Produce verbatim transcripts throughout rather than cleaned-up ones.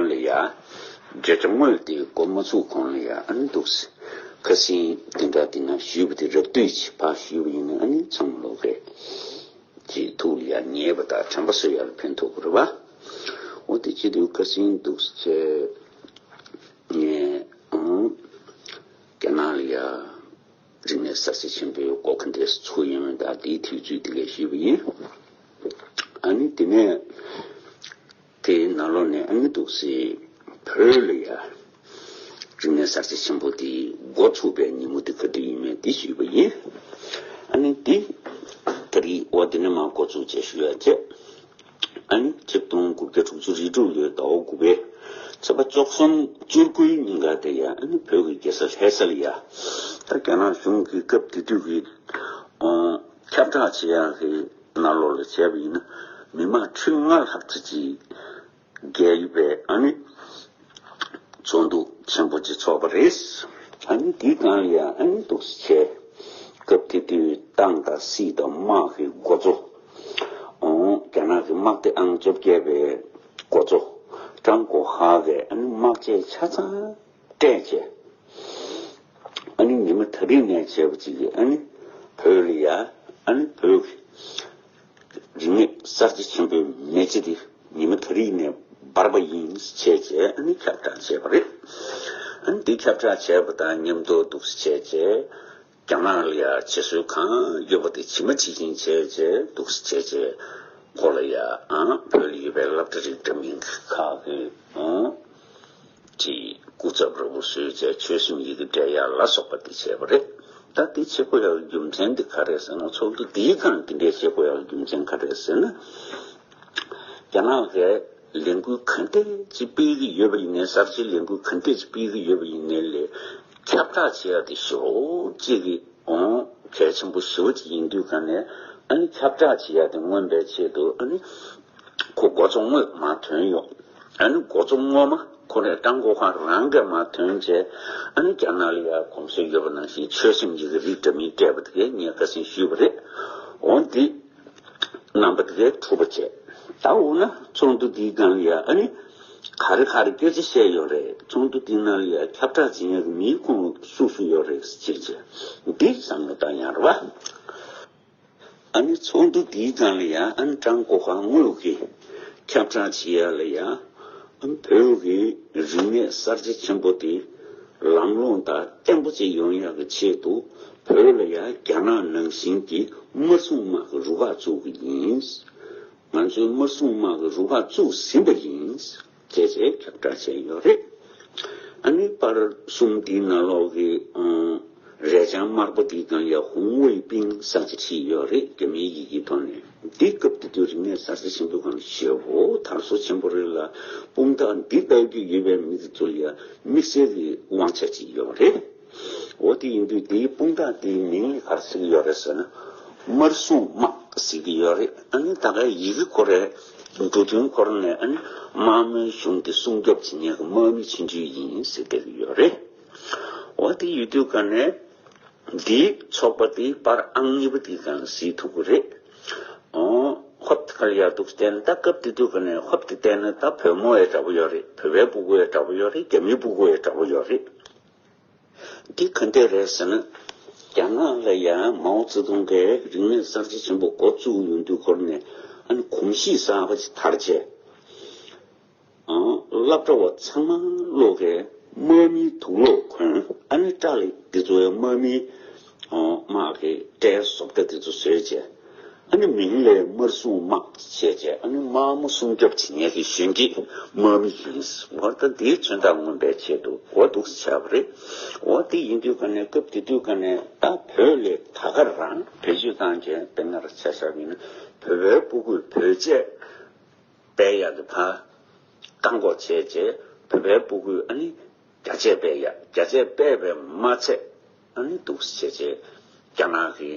ལ་ཡ། བརྗོད་བྱ་དངོས་དེ་གོ་མ་ཚུགས་གོང་ལ་ཡ་ཨ་ནི་འདུག་སེ། ཁ་སང་དེ་འདྲ་དེ་ན་ཞུས་པ་དེ་རགས་བསྡུས་ཀྱིས་ཕར་ཞུས་པ་ཡིན་ན་ཨ་ནི་ཚང་མ་ལོག་གི་ཅིག་ཐུགས་ལ་ཡ་ཉེས་པ་དང་དྲན་པ་གསོ་ཡ་ལ་ཕན་ཐོགས་ཀྱི་རེད་པ། འོ་དེ་བྱེད་དུས་ཁ་སང་འདུག་སེ་བྱས་ངས་ཨང་། རྒྱ་ནག་ལ་ཡ། རིག་གནས་གསར་བརྗེ་ཆེན་པོའི་འགོ་ག་འདྲས་ཚུགས་ཡོང་མིན་དང་དེའི་དུས་ཚོད་དེ་གས་ཞུས་པ་ཡིན། ཨ་ནི་དེ་ནས་དེའི་ནང་ལོགས་ནས་ཨ་ནི་འདུག་སེ་བོད་ལ་ཡ་རིག་གནས་གསར་བརྗེ་ཆེན་པོ་དེ་འགོ་ཚུགས་པའི་ཉིན་མོ་དེ་ག་དུས་ཡིན་མིན་དེ་ཞུས་པ་ཡིན། ཨ་ནི་དེ་ད་རེས་འོ་དེ་ནས་མར་འགོ་ཚུགས་བྱས་ཞུ་ཡ་བྱས། ཨ་ནི་ཆིག་སྟོང་དགུ་བརྒྱ་དྲུག་ཅུ་རེ་དྲུག་ལོའི་ཟླ་བ་དགུ་པའི་ཚེས་པ་བཅུ་གསུམ་བཅུ་དགུའི་ཉིན་ཀ་དེ་ཡ་ཨ་ནི་བོད་ཀྱི་རྒྱལ་ས་ལྷ་ས་ལ་ཡ། ད་རྒྱ་ནག་གཞུང་གིས་སྐབས་དེ་དུས་ཀྱི་ཨང་ཁྱབ་བསྒྲགས་བྱེད་ཡག་གི་ནང་ལོགས་ལ་བྱས་པ་ཡིན་ན་མི་མང་ཁྲི་ལྔ་ལྷག་ཙམ་ཅིག་བརྒལ་ཡོད་པའི་ཨ་ནི་ཚོགས་འདུ་ཆེན་པོ་ཅིག་ཚོགས་པ་རེད། ཨ་ནི་དེའི་སྒང་ལ་ཡ་ཨ་ནི་འདུག་སེ་བྱས། སྐབས་དེ་དུས་ཏང་དང་སྲིད་དང་དམག་གི་འགོ་གཙོ། ཨོང་རྒྱ་ནག་གི་དམག་སྡེ་ཨང་བཅོ་བརྒྱད་པའི་འགོ་གཙོ། ཀྲང་གོ་ཧྭ་གིས་ཨ་ནི་དམག་ཆས་ཆ་ཚང་སྤྲད་བྱས། ཨ་ནི་ཉི་མ་ད་རིང་ནས་བྱས་པ་ཅིག་གིས་ཨ་ནི་བོད་ལ་ཡ་ཨ་ནི་བོད་ཀྱི་རིག་གནས་གསར་བརྗེ་ཆེན་པོའི་མེ་ལྕེ་འདི་ཉི་མ་ད་རིང་ནས་འབར་བ་ཡིན་བྱས་བྱས་ཨ་ནི་ཁྱབ་བསྒྲགས་བྱས་པ་རེད། ཨ་ནི་འདི་ཁྱབ་བསྒྲགས་བྱས་པ་དང་མཉམ་དུ་འདུག་སེ་བྱས་བྱས་རྒྱ་ནག་ལ་ཡ་བྱེད་སྲོལ་གང་ཡོད་པ་དེ་ཇི་མ་ཇི་བཞིན་བྱས་བྱས་འདུག་སེ་བྱས་བྱས་ཁོ་ལ་ཡ་ཨང་བོད་ལ་ཡོད་པའི་སློབ་གྲྭ་རིགས་འདྲ་མིན་ཁག་གི་ཨང་། གྱི་སྐུ་ཚབ་རུ་བོ་བཟོས་བྱས་ཆོས་སེམས་ཡི་གེ་སྤྲད་ཡ་ལ་སོགས་པ་དེ་བྱས་པ་རེད། ད་དེ་བྱེད་དགོས་ཡག་རྒྱུ་མཚན་དེ་ག་རེད་ཟེར་ན་ཚོགས་འདུ་འདིའི་སྒང་དེ་འདྲས་བྱེད་དགོས་ཡག་རྒྱུ་མཚན་ག་རེད་ཟེར་ན། རྒྱ་ནག་གིས་ལས་འགུལ་ག་འདྲས་ཅིག་སྤེལ་གྱི་ཡོད་པ་ཡིན་ནའི་གསར་བརྗེའི་ལས་འགུལ་ག་འདྲས་ཅིག་སྤེལ་གྱི་ཡོད་པ་ཡིན་ནའི་ལས་ཁྱབ་བསྒྲགས་བྱེད་ཡ་དེ་ཞེ་པོ་ཅིག་གི་ཨོང་གལ་ཆེན་པོ་ཞེ་པོ་ཅིག་ཡིན་དུས་ག་ནས་ཨ་ནི་ཁྱབ་བསྒྲགས་བྱེད་ཡ་དེ་མངོན་པའི་ཆེད་དུ་ཨ་ནི། ཁོ་འགོ་གཙོ་དངོས་མར་ཐོན་ཡོང་། ཨ་ནི་འགོ་གཙོ་ངོ་མ་ཁོ་རེ་ཀྲང་གོ་ཧྭ་རང་གིས་མར་ཐོན་བྱས། ཨ་ནི་རྒྱ་ནག་ལ་ཡ་གོམས་སྲོལ་ཡོད་པ་ནང་བཞིན་ཆོས་སེམས་ཀྱི་རིགས་འདྲ་མིན་སྤྲད་པ་དེ་གས་ངས་ཁ་སང་ཞུས་པ་རེད། འོ་འདི་རྣམ་པ་དེ་གས་གྲུབ་པ་བྱས། ད་འོ་ན་ཚོགས་འདུ་འདིའི་སྒང་ལ་ཡ་ཨ་ནི་ག་རེ་ག་རེ་སྐད་ཆ་བཤད་ཡོད་རེད། ཚོགས་འདུ་འདིའི་ནང་ལ་ཡ་ཁྱབ་བསྒྲགས་བྱེད་མཁན་གྱི་མིའི་ཁོངས་སུ་སུ་ཡོད་རེད་ཟེར་བྱས་འདི་བསམ་བློ་བཏང་ཡག་རེད་པ། ཨ་ནི་ཚོགས་འདུ་འདིའི་སྒང་ལ་ཡང་ཨ་ནི་ཀྲང་གོ་ཧྭ་དངོས་ཀྱིས་ཁྱབ་བསྒྲགས་བྱེད་ཡ་ལ་ཡང་ཨ་ནི་བོད་ཀྱི་རིག་གནས་གསར་བརྗེ་ཆེན་པོ་དེ་ལམ་ལྷོང་དང་བརྟན་པོ་ཅིག་ཡོང་ཡག་གི་ཆེད་དུ་བོད་ལ་ཡང་རྒྱ་ནག་ནང་བཞིན་གྱི་དམར་སྲུང་དམག་གི་རུ་ཁག་བཙུགས་ཀྱི་ཡིན། ང་ཚོས་དམར་སྲུང་དམག་གི་རུ་ཁག་བཙུགས་ཟིན་པ་ཡིན། བྱས་རྗེས་ཁྱབ་བསྒྲགས་བྱས་ཡོད་རེད། ཨ་ནི་པར་གསུམ་འདིའི་ནང་ལོགས་ཀྱི་ཨང་རས་ཆང་དམར་པོ་འདིའི་སྒང་ལ་ཧུང་ཝེ་པིང་ཟེར་ཅིག་བྲིས་ཡོད་རེད། རྒྱ་མིའི་ཡི་གེའི་ཐོག་ནས། འདི་སྐབས་དེ་དུས་རིག་གནས་གསར་བརྗེ་ཆེན་པོའི་སྒང་ལ་ཞེ་པོ་དར་སོ་ཆེན་པོ་རེད་ལ། དཔུང་རྟགས་འདི་ལྟ་རྒྱུ་ཡོད་པའི་མི་དེ་ཚོ་ལ་ཡ་དམིགས་བསལ་གྱི་དབང་ཆ་ཅིག་ཡོད་རེད། འོ་དེ་ཡིན་དུས་དེའི་དཔུང་རྟགས་དེའི་མིང་ལ་ག་རེ་ཟེར་གྱི་ཡོད་རེད་ཟེར་ན། དམར་སྲུང་དམག་ཟེར་གྱི་ཡོད་རེད། ཨ་ནི་ད་གའི་ཡི་གེ་ཁོ་རའི་འབྲུ་དོན་ཁོ་ར་ནས་ཨ་ནི་དམར་མོའི་གཞུང་དེ་སྲུང་སྐྱོབ་བྱེད་མཁན་གྱི་དམག་མི་ཆུང་ཆུང་ཡིན་ཟེར་བསྡད་ཀྱི་ཡོད་རེད། འོ་དེ་ཡོད་དུས་ག་ནས་འདིའི་ཚོགས་པ་དེའི་པར་ཨང་གཉིས་པ་དེའི་སྒང་ལ་གཟིགས་ཐུབ་ཀྱི་རེད། ཨོ་ཧོབ་དེ་ག་ལ་ཡར་འདུག་བལྟས་ན། ད་སྐབས་དེ་དུས་ག་ནས་ཧོབ་དེ་བལྟས་ན་ད་བོད་མོ་ཡི་འདྲ་པོ་ཡོད་རེད། བོད་པའི་སྤུ་གུ་ཡི་འདྲ་པོ་ཡོད་རེད། རྒྱ་མིའི་སྤུ་གུ་ཡི་འདྲ་པོ་ཡོད་རེད། འདི་ག་འདྲས་རེད་ཟེར་ན། རྒྱ་ནག་ལ་ཡང་མའོ་ཙེ་ཏུང་གིས་རིག་གནས་གསར་བརྗེ་ཆེན་པོ་འགོ་བཙུགས་ཡོང་དུས་སྐོར་ནས་ཨ་ནི་གོམས་གཤིས་གསར་པ་ཞིག་དར་བྱས། ཨང་སློབ་གྲྭ་བ་ཚང་མ་ལོག་གིས་དམག་མིའི་དུག་ལོག་གོན། ཨ་ནི་སྐྲ་ལ་འདི་ཚོ་ཡང་དམག་མིའི་ཨང་དམག་གི་སྐྲའི་བཟོ་ལྟ་འདི་ཚོ་བཟོས་བྱས། ཨ་ནི་མིང་ལ་དམར་སྲུང་དམག་བྱས་བྱས། ཨ་ནི་དམར་མོ་སྲུང་སྐྱོབ་བྱེད་མཁན་གྱི་གཞོན་སྐྱེས་དམག་མི་ཡིན། འོ་ད་འདིའི་མཚོན་རྟགས་མངོན་པའི་ཆེད་དུ་འོ་འདུག་སེ་བྱས་པ་རེད། འོ་དེ་ཡིན་དུས་ག་ནས་སྐབས་དེ་དུས་ག་ནས་ད་བོད་ལ་ད་ག་རང་བེད་སྤྱོད་བཏང་བྱས། དཔེར་ན་ར་ཆ་བཞག་པ་ཡིན་ན་བོད་པའི་སྤུ་གུས་བོད་ཆས་སྤེལ་ཡག་གི་ཕར་བཀག་འགོག་བྱས་བྱས། བོད་པའི་སྤུ་གུས་ཨ་ནི་རྒྱ་ཆས་སྤེལ་ཡག་རྒྱ་ཆས་སྤེལ་བས་མ་ཚད། ཨ་ནི་འདུག་སེ་བྱས་བྱས་རྒྱ་ནག་གི་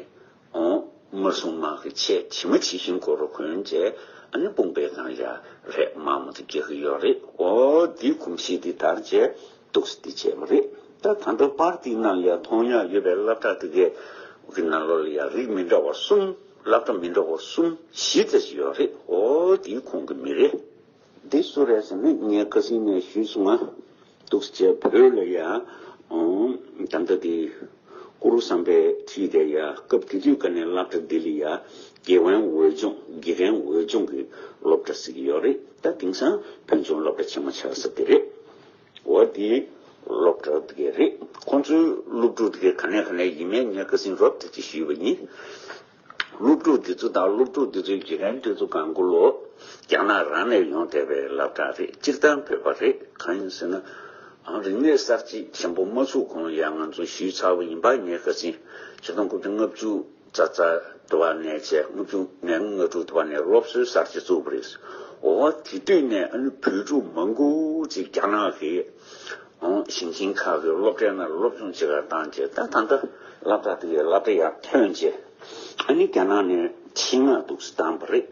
ཨོ་དམར་སྲུང་དམག་གི་ཆས་ཇི་མ་ཇི་བཞིན་གོ་རུ་གོན་བྱས། ཨ་ནི་དཔུང་པའི་སྒང་ལ་ཡ་རས་དམར་མོ་དེ་རྒྱག་གི་ཡོད་རེད། ཨོ་འདི་གོམས་གཤིས་འདི་དར་བྱས་འདུག་སེ་འདི་བྱས་པ་རེད། ད་ད་ལྟ་པར་འདི་ནང་ལ་ཡ་མཐོང་ཡག་ཡོད་པའི་སློབ་གྲྭ་དེ་གའི་གི་ནང་ལོགས་ལ་ཡ་རིགས་མི་འདྲ་བ་གསུམ། སློབ་གྲྭ་མི་འདྲ་བ་གསུམ་བཞི་ཙམ་ཞིག་ཡོད་རེད། ཨོ་འདི་ཁོང་གི་མི་རེད། དེ་སུ་རེད་ཟེར་ན་ངས་ཁ་སང་ནས་ཞུས་སོང་ང་། འདུག་སེ་བྱས་བོད་ལ་ཡ། ཨང་། ད་ལྟ་དེ་ཀུ་རུ་བསམ་འཕེལ་ཁྲིད་དེ་ཡ་སྐབས་དེ་དུས་ཀ་ནས་སློབ་གྲྭ་འདི་ལ་ཡ་དགེ་རྒན་འོས་སྦྱོང་དགེ་རྒན་འོས་སྦྱོང་གི་སློབ་གྲྭ་ཟེར་གྱི་ཡོད་རེད། ད་དེང་སང་བོད་ལྗོངས་སློབ་གྲྭ་ཆེན་མོ་ཆགས་ས་དེ་རེད། འོ་དེའི་སློབ་གྲྭ་དེ་ག་རེད། ཁོང་ཚོའི་སློབ་ཕྲུག་དེ་ག་ག་ནས་ག་ནས་ཡིན་མིན་ངས་ཁ་སང་རོབ་ཙམ་ཅིག་ཞུས་པ་ཡིན། སློབ་ཕྲུག་འདི་ཚོ་དང་སློབ་ཕྲུག་འདི་ཚོའི་དགེ་རྒན་འདི་ཚོ་གང་ག་ལོ་རྒྱ་ནག་རང་ནས་ཡོང་བསྡད་པའི་སློབ་གྲྭ་རེད། སྤྱིར་བཏང་བོད་པ་རེད། གང་ཡིན་ཟེར་ན། ཨང་། རིག་གནས་གསར་བརྗེ་ཆེན་པོ་མ་ཚུགས་གོང་ལ་ཡང་ང་ཚོ་ཞུས་ཚར་བ་ཡིན་པ། ངས་ཁ་སང་ཆིག་སྟོང་དགུ་བརྒྱ་ལྔ་བཅུ་ཙག་ཙག་དུ་བ་ནས་བྱས། ལྔ་བཅུ་ང་ལྔ་དྲུག་དུ་བ་ནས་སློབ་གསོའི་གསར་བརྗེ་བཙུགས་པ་རེད། འོ་དེ་དུས་ནས་ཨ་ནི་བོད་ཕྲུག་མང་པོ་ཅིག་རྒྱ་ནག་གི་ཨང་། ཞིང་ཆེན་ཁག་གི་སློབ་གྲྭའི་ནང་སློབ་སྦྱོང་བྱེད་གར་བཏང་རྗེས། ད་ད་ལྟ་སློབ་གྲྭ་དེ་གའི་སློབ་གྲྭ་ཡར་ཐོན་རྗེས། ཨ་ནི་རྒྱ་ནག་ནས་ཆེད་མངགས་འདུག་སེ་བཏང་པ་རེད།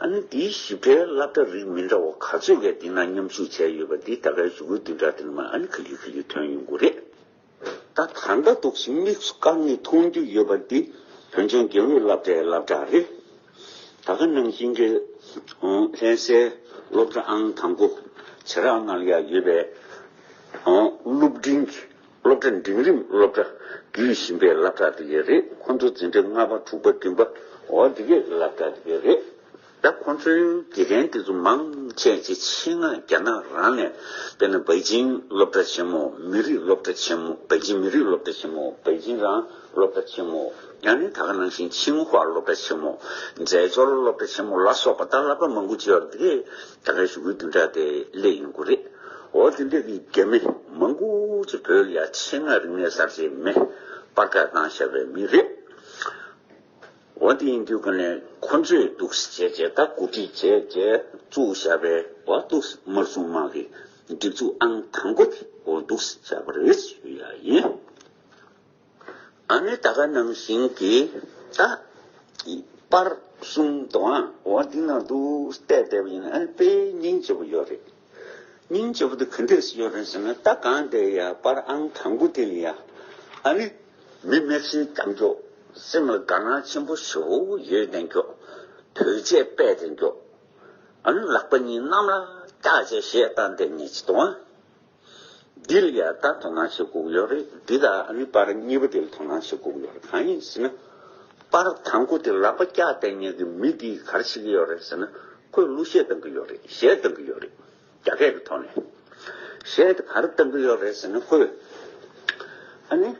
ཨ་ནི་དེའི་ཞིབ་ཕྲའི་སློབ་གྲྭ་རིགས་མི་འདྲ་བ་ག་ཚོད་ཀྱིས་དེ་ནང་མཉམ་ཞུགས་བྱས་ཡོད་པ་འདི་ད་གའི་གཞུག་གུའི་བདུན་ཕྲག་དེ་ནང་མ་ཨ་ནི་ག་ལེ་ག་ལེ་ཐོན་ཡོང་གི་རེད། ད་ད་ལྟ་འདུག་སེ་དམིགས་སུ་བཀར་ནས་མཐོང་རྒྱུ་ཡོད་པ་འདི་བོད་ལྗོངས་དགེ་འོས་སློབ་གྲྭའི་སློབ་གྲྭ་རེད། ད་ག་ནང་བཞིན་གྱི་ཨང་། ལྷ་སའི་སློབ་གྲྭ་ཨང་དང་པོ་བྱེ་བྲག་ནང་ལ་ཡང་ཡོད་པའི་ཨང་། སློབ་འབྲིང་གི་སློབ་གྲྭ། འབྲིང་རིམ་སློབ་གྲྭ་བརྒྱུད་བཞིན་པའི་སློབ་གྲྭ་དེ་ག་རེད། ཁོང་ཚོ་འཛིན་གྲྭ་ལྔ་པ་དྲུག་པ་བདུན་པ། འོ་དེ་གའི་སློབ་གྲྭ་དེ་ག་རེད། ད་ཁོང་ཚོའི་དགེ་རྒན་དེ་ཚོ་མང་ཆེ་ཆེ་ཆེད་མངགས་རྒྱ་ནག་རང་ནས། དཔེར་ན་པེ་ཅིང་སློབ་གྲྭ་ཆེན་མོ། མི་རིགས་སློབ་གྲྭ་ཆེན་མོ། པེ་ཅིང་མི་རིགས་སློབ་གྲྭ་ཆེན་མོ། པེ་ཅིང་རང་སློབ་གྲྭ་ཆེན་མོ། ཡང་ན་ད་ག་ནང་བཞིན་ཆིང་ཧྭ་སློབ་གྲྭ་ཆེན་མོ། མཛེས་སྦྱོར་སློབ་གྲྭ་ཆེན་མོ་ལ་སོགས་པ། ད་སློབ་གྲྭ་མང་པོ་ཅིག་ཡོད་རེད། དེ་གའི་ད་གའི་གཞུག་གུའི་བདུན་ཕྲག་དེ་སླེབས་ཡོང་གི་རེད། འོ་དེ་འདྲ་གི་རྒྱ་མི་མང་པོ་ཅིག་བོད་ལ་ཡ་ཆེད་མངགས་རིག་གནས་གསར་བརྗེའི་མི་སྤར་ཁ་བཏང་བཞག་པའི་མི་རེད། འོ་དེ་ཡིན་དུས་ཀ་ནས་ཁོ་ཚོས་འདུག་སེ་བྱས་བྱས། ད་གོ་སྒྲིག་བྱས་བྱས་བཙུགས་བཞག་པའི་འོ་འདུག་སེ་དམར་སྲུང་དམག་གི་སྒྲིག་འཛུགས་ཨང་དང་པོ་དེ་འོ་འདུག་སེ་བྱས་པ་རེད་ཞུ་ཡ་ཡིན། ཨ་ནི་ད་ག་ནང་བཞིན་གྱི་ད་པར་གསུམ་དང་། འོ་འདི་ནང་འདུག་སེ་བལྟས་བསྡད་པ་ཡིན་ན་ཨ་ནི་དཔེ་སྙིང་རྗེ་པོ་ཡོད་རེད། སྙིང་རྗེ་པོ་དེ་ག་འདྲས་སེ་ཡོད་རེད་ཟེར་ན། ད་གང་དེ་ཡ་པར་ཨང་དང་པོ་དེ་ལ་ཡ་ཨ་ནི་མི་མེར་སྲེག་བཏང་རྒྱུ། སེམས་ལ་དགའ་སྣང་ཆེན་པོ་ཞེ་པོ་ཡོད་བསྡད་རྒྱུ། བོད་ཆས་སྤྲས་བསྡད་རྒྱུ། ཨ་ནི་ལག་པ་གཉིས་གནམ་ལ་བཀྱགས་བྱས་གཞས་བཏང་བསྡད་མཁན་ཅིག་འདུག་ཨ། འདི་ལ་ཡ་ད་དོ་སྣང་བྱེད་དགོས་ཀྱི་ཡོད་རེད། འདི་དང་ཨ་ནི་པར་གཉིས་པ་དེ་ལ་དོ་སྣང་བྱེད་དགོས་ཀྱི་ཡོད་རེད། གང་ཡིན་ཟེར་ན། པར་དང་པོ་དེ་ལག་པ་བཀྱགས་བསྡད་མཁན་གྱི་མི་དེས་ག་རེ་བྱེད་ཀྱི་ཡོད་རེད་ཟེར་ན། ཁོས་གླུ་གཞས་བཏང་གི་ཡོད་རེད། གཞས་བཏང་གི་ཡོད་རེད། རྒྱ་སྐད་ཀྱི་ཐོག་ནས། གཞས་དེ་ག་རེ་བཏང་གི་ཡོད་རེད་ཟེར་ན། ཁོས་ཨ་ནི་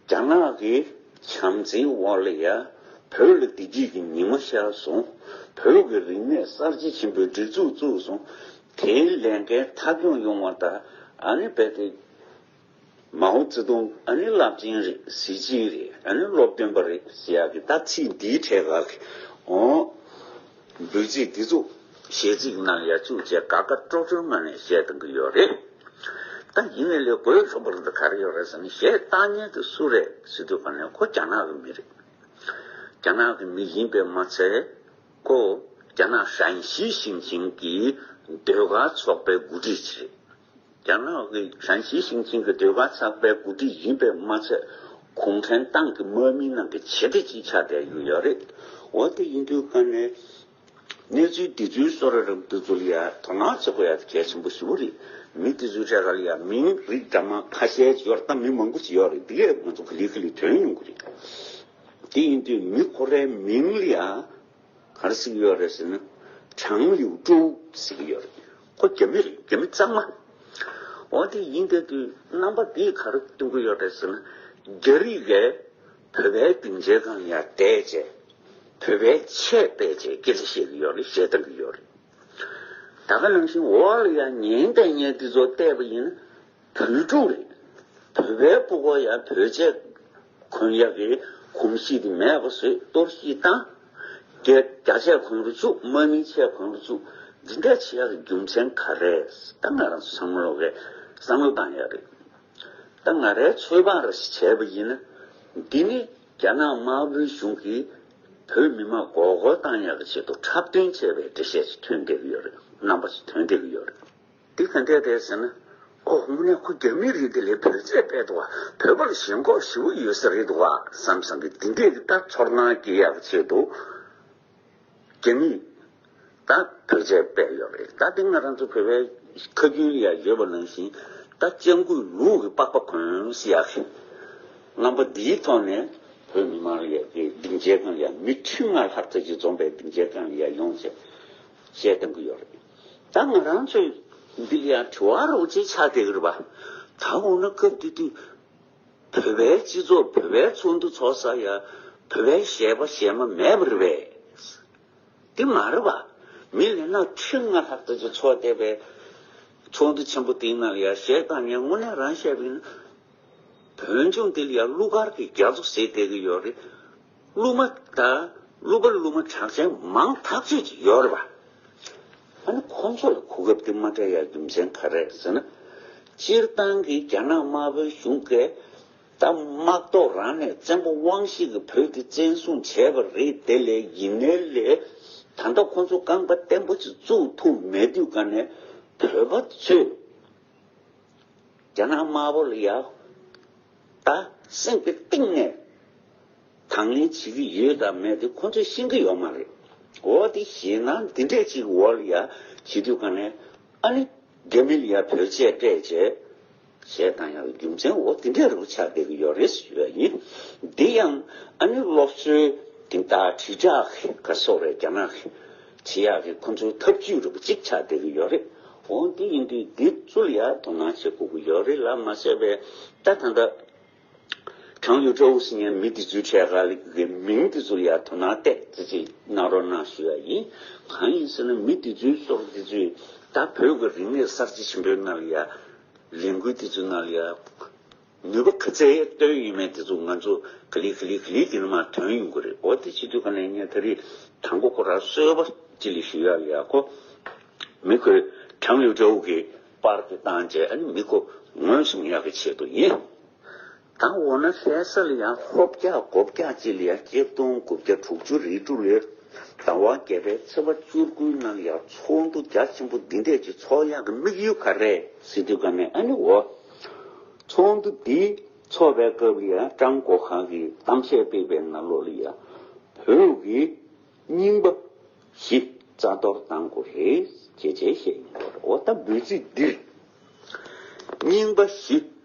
རྒྱ་ནག་གི་བྱམས་བརྩེའི་འོག་ལ་ཡ་བོད་ལ་བདེ་སྐྱིད་ཀྱི་ཉི་མ་ཤར་སོང་། བོད་ཀྱི་རིག་གནས་གསར་བརྗེ་ཆེན་པོའི་སྒྲིག་འཛུགས་བཙུགས་སོང་། དེའི་ལས་འགན་མཐའ་འཁྱོངས་ཡོང་བ་དང་། ཨ་ནི་རྦད་དེ་མའོ་ཙེ་ཏུང་ཨ་ནི་རླབས་ཆེན་རེད། གཟི་བརྗིད་རེད། ཨ་ནི་སློབ་སྟོན་པ་རེད་ཟེར་ཡག་གི་ད་ཚིག་འདིའི་གྲས་ཁག་གི་འོ་འབོད་ཚིག་འདི་ཚོ་གཞས་ཚིག་ནང་ལ་ཡ་བཅུག་བྱས་དགའ་དགའ་སྤྲོ་སྤྲོའི་ངང་ནས་གཞས་གཏོང་གི་ཡོད་རེད། ད་ཡིན་ནའི་ལས་དགོས་ཆོག་པ་རེད། ད་ག་རེ་ཡོད་རེད་ཟེར་ན། གཞས་བཏང་མཁན་དེ་སུ་རེད་ཟེར་དུས་ཀ་ནས་ཁོ་རྒྱ་ནག་གི་མི་རེད། རྒྱ་ནག་གི་མི་ཡིན་པས་མ་ཚད། ཁོ་རྒྱ་ནག་ཧྲན་ཞི་ཞིང་ཆེན་གྱི་ཟློས་གར་ཚོགས་པའི་འགོ་ཁྲིད་ཅིག་རེད། རྒྱ་ནག་གི་ཧྲན་ཞི་ཞིང་ཆེན་གྱི་ཟློས་གར་ཚོགས་པའི་འགོ་ཁྲིད་ཡིན་པས་མ་ཚད། གུང་ཁྲན་ཏང་གི་དམག་མིའི་ནང་གི་ཆེ་གྲས་ཅིག་ཆགས་བསྡད་ཡོད་ཡོད་རེད། འོ་དེ་ཡིན་དུས་ཀ་ནས་གནས་ཚུལ་འདི་ཚོའི་བཟོ་འདྲ་རབ་འདི་ཚོ་ལ་ཡ་དོ་སྣང་བྱེད་དགོས་ཡ་དེ་གལ་ཆེན་པོ་ཞེ་པོ་རེད། མི་འདི་ཚོའི་གྲས་ཁ་ལ་ཡ་མིང་རིགས་འདྲ་མ་ཁ་ཤས་ཡོད་རེད། ད་མི་མང་པོ་ཅིག་ཡོད་རེད། འདི་གས་ང་ཚོ་ག་ལེ་ག་ལེ་ཐོན་ཡོང་གི་རེད། དེ་ཡིན་དུས་མི་ཁོ་རའི་མིང་ལ་ཡ་ག་རེ་ཟེར་གྱི་ཡོད་རེད་ཟེར་ན། ཁྲང་ལིའུ་ཀྲོའུ་ཟེར་གྱི་ཡོད་རེད། ཁོ་རྒྱ་མི་རེད། རྒྱ་མི་གཙང་མ། འོ་དེ་ཡིན་དེ་དུས་རྣམ་པ་འདིས་ག་རེ་སྟོན་གྱི་ཡོད་རེད་ཟེར་ན། རྒྱ་རིགས་ཀྱིས་བོད་པའི་སྡིངས་ཆའི་སྒང་ལ་ཡ་བསྡད་བྱས། བོད་པའི་ཆས་སྤྲས་བྱས་སྐད་ཆ་བཤད་ཀྱི་ཡོད་རེད། གཞས་གཏོང་གི་ཡོད་རེད། ད་ག་ནང་བཞིན་འོག་ལ་ཡ་ཉན་བསྡད་མཁན་འདི་ཚོ་བལྟས་པ་ཡིན་ན། བོད་ཕྲུག་རེད། བོད་པའི་ཕྲུ་གུ་ཡ་བོད་ཆས་གོན་ཡག་གི་གོམས་གཤིས་དེ་མེད་པ་བཟོས། གཏོར་བཤིག་བཏང་། རྒྱ་རྒྱ་ཆས་གོན་རུ་བཅུག་དམག་མིའི་ཆས་གོན་རུ་བཅུག་འདི་འདྲ་བྱེད་ཡག་གི་རྒྱུ་མཚན་ག་རེ། ད་ང་རང་ཚོ་ཚང་མ་ལོག་གིས་བསམ་བློ་བཏང་ཡག་རེད། ད་ང་རའི་ཚོད་དཔག་རེ་ཞིག་བྱས་པ་ཡིན་ན། འདི་ནི་རྒྱ་ནག་དམར་པོའི་གཞུང་གིས་བོད་མི་མང་མགོ་སྐོར་བཏང་ཡག་གི་ཆེད་དུ་འཁྲབ་སྟོན་བྱས་པའི་འགྲེལ་བཤད་ཅིག་ཐོན་བསྡད་ཀྱི་ཡོད་རེད། རྣམ་པ་ཅིག་ཐོན་བསྡད་ཀྱི་ཡོད་རེད། འདི་ག་འདྲས་རེད་ཟེར་ན། ཨོ་དངོས་གནས་ཁོ་རྒྱ་མི་རེད། དེ་ལས་བོད་ཆས་སྤྲས་འདུག་བ། བོད་པ་ལ་ཞེན་ཁོག་ཞེ་པོ་ཡོད་ས་རེད་འདུག་བ་བསམ་བསམ་གྱི་འདི་འདྲས་ཀྱི་ད་ཚོར་སྣང་སྐྱེ་ཡག་ཆེད་དུ། རྒྱ་མི་ ད་བོད་ཆས་སྤྲས་ཡོད་རེད། ད་དེ་ང་རང་ཚོ་བོད་པའི་ཁ་རྒྱུན་ལ་ཡ་ཡོད་པ་ནང་བཞིན་ད་སྐྱབས་མགོན་ལུགས་ཀྱི་པགས་པ་གོན་ཟེར་ཡག་གི་རྣམ་པ་འདིའི་ཐོག་ནས་བོད་མི་མང་ལ་ཡ་གི་སྡིངས་ཆའི་སྒང་ལ་ཡ་མི་ཁྲི་ལྔ་ལྷག་ཙམ་ཅིག་འཛོམས་པའི་སྡིངས་ཆའི་སྒང་ལ་ཡ་ཡོང་བྱས་བཤད་གཏང་གི་ཡོད་རེད། ད་ང་རང་ཚོས་འདི་ལ་ཡང་དྲི་བ་རོགས་ཅིག་ཆགས་བསྡད་ཀྱི་རེད་པ། ད་འོ་ན་སྐབས་དེ་དུས་བོད་པའི་སྤྱི་ཚོགས་བོད་པའི་ཚོགས་འདུ་ཚོགས་ས་ཡ་བོད་པའི་གཞས་པ་གཞས་མ་མེད་པ་རེད་པས། དེ་མ་རེད་པ། མི་ལས་ན་ཁྲི་ལྔ་ལྷག་ཙམ་ཅིག་ཚོགས་བསྡད་པའི་ཚོགས་འདུ་ཆེན་པོ་དེའི་ནང་ལ་ཡ་གཞས་བཏང་མཁན་དངོས་གནས་རང་བཤད་པ་ཡིན་ན། བོད་ལྗོངས་འདི་ལ་ཡང་གླུ་གར་གྱི་རྒྱ་མཚོ་ཟེར་བསྡད་ཀྱི་ཡོད་རེད། གླུ་མ་དང་གླུ་པ་གླུ་མ་གྲགས་ཅན་མང་ཐག་ཆོད་ཅིག་ཡོད་རེད་པ། ཨ་ནི་ཁོང་ཚོ་ལ་གོ་སྐབས་དེ་མ་སྤྲད་ཡ་རྒྱུ་མཚན་ག་རེ་རེད་ཟེར་ན། སྤྱིར་བཏང་གི་རྒྱ་ནག་དམར་པོའི་གཞུང་གིས་ད་དམག་ཐོག་རང་ནས་བཙན་པོ་དབང་ཤེད་ཀྱིས་བོད་དེ་བཙན་བཟུང་བྱས་པ་རེད། དེ་ལས་ཡིན་ནའི་ལས་ད་ལྟ་ཁོང་ཚོ་རྐང་པ་བརྟན་པོ་ཅིག་བཙུགས་ཐུབ་མེད་དུས་ག་ནས་བོད་པ་ཚོས་རྒྱ་ནག་དམར་པོ་ལ་ཡ་ད་སེམས་ཀྱི་གཏིང་ནས་དང་ལེན་བྱེད་ཀྱི་ཡོད་དམ་མེད་དེ་ཁོ་ཚོས་ཤེས་ཀྱི་ཡོད་མ་རེད། འོ་དེ་ཞེད་སྣང་འདི་འདྲས་ཅིག་འོག་ལ་ཡ་བྱེད་དུས་ག་ནས་ཨ་ནི་རྒྱ་མི་ལ་ཡ་བོད་ཆས་སྤྲད་བྱས་གཞས་བཏང་ཡག་རྒྱུ་མཚན་འོ་དེ་འདྲས་རུ་ཆགས་བསྡད་ཀྱི་ཡོད་རེད་ཞུ་ཡ་ཡིན། འདི་ཡང་ཨ་ནི་སློབ་གསོའི་དེ་ད་དྲིལ་བསྒྲགས་ག་སོགས་རེད། རྒྱ་ནག་གི་བྱེད་ཡག་གི་ཁོ་ཚོའི་ཐབས་ཇུས་རུ་གཅིག་ཆགས་བསྡད་ཀྱི་ཡོད་རེད། འོ་འདི་ཡིན་དུས་འདི་ཚོ་ལ་ཡ་དོ་སྣང་བྱེད་དགོས་ཀྱི་ཡོད་རེད་ལ། མ་ཟད་པའི་ད་ད་ལྟ་ཁྲང་ལིའུ་ཀྲོའུ་ཟེར་མཁན་མི་དེ་ཚོའི་གྲས་ཁ་ལ་གི་མིང་དེ་ཚོ་ལ་ཡ་དོ་སྣང་གཏད་ཙི་ཙི་གནང་རོགས་གནང་ཞུ་ཡ་ཡིན། གང་ཡིན་ཟེར་ན་མི་དེ་ཚོའི་སོར་དེ་ཚོས་ད་བོད་ཀྱི་རིག་གནས་གསར་བརྗེ་ཆེན་པོའི་ནང་ལ་ཡ་ལས་འགུལ་དེ་ཚོའི་ནང་ལ་ཡ་ནུས་པ་ག་ཚད་བཏོན་ཡོད་མེད་དེ་ཚོ་ང་ཚོ་ག་ལེ་ག་ལེ་ག་ལེ་གི་ནང་མ་ཐོན་ཡོང་གི་རེད། འོ་དེ་བྱེད་དུས་ག་ནས་ངས་ད་རེས་དང་པོ་ཁོ་རང་གསོལ་བ་ཅི་ལ་ཞུ་ཡ་ལ་ཡ་ཁོ་མི་ཁོས་ཁྲང་ལིའུ་ཀྲོའུ་གི་པར་དེ་བཏང་རྗེས་ཨ་ནི་མི་ཁོ་ངོས་བཟུང་ཡག་གི་ཆེད་དུ་ཡིན། ད་འོ་ན་ལྷ་ས་ལ་ཡང་ལྷོ་བརྒྱ་སྒོ་བརྒྱ་ཅིག་ལ་ཡང་གཅིག་སྟོང་དགུ་བརྒྱ་དྲུག་ཅུ་རེ་དྲུག་ལོའི་ཟླ་བ་བརྒྱད་པའི་ཚེས་པ་བཅུ་དགུའི་ནང་ལ་ཡང་ཚོགས་འདུ་རྒྱ་ཆེན་པོ་འདི་འདྲས་ཀྱི་ཚོགས་ཡག་གི་དམིགས་ཡུལ་ག་རེ་ཟེར་དུས་ག་ནས་ཨ་ནི་འོ་ཚོགས་འདུ་འདི་ཚོགས་པའི་སྐབས་ལ་ཡང་ཀྲང་གོ་ཁང་གིས་གཏམ་བཤད་སྤེལ་བའི་ནང་ལོགས་ལ་ཡང་བོད་ཀྱི་རྙིང་པ་བཞི་རྩ་གཏོར་གཏང་དགོས་རེད་ཅེས་བྱས་བཤད་ཡོད་རེད། འོ་ད་འབོད་ཚིག་འདིར་རྙིང་པ་བཞི་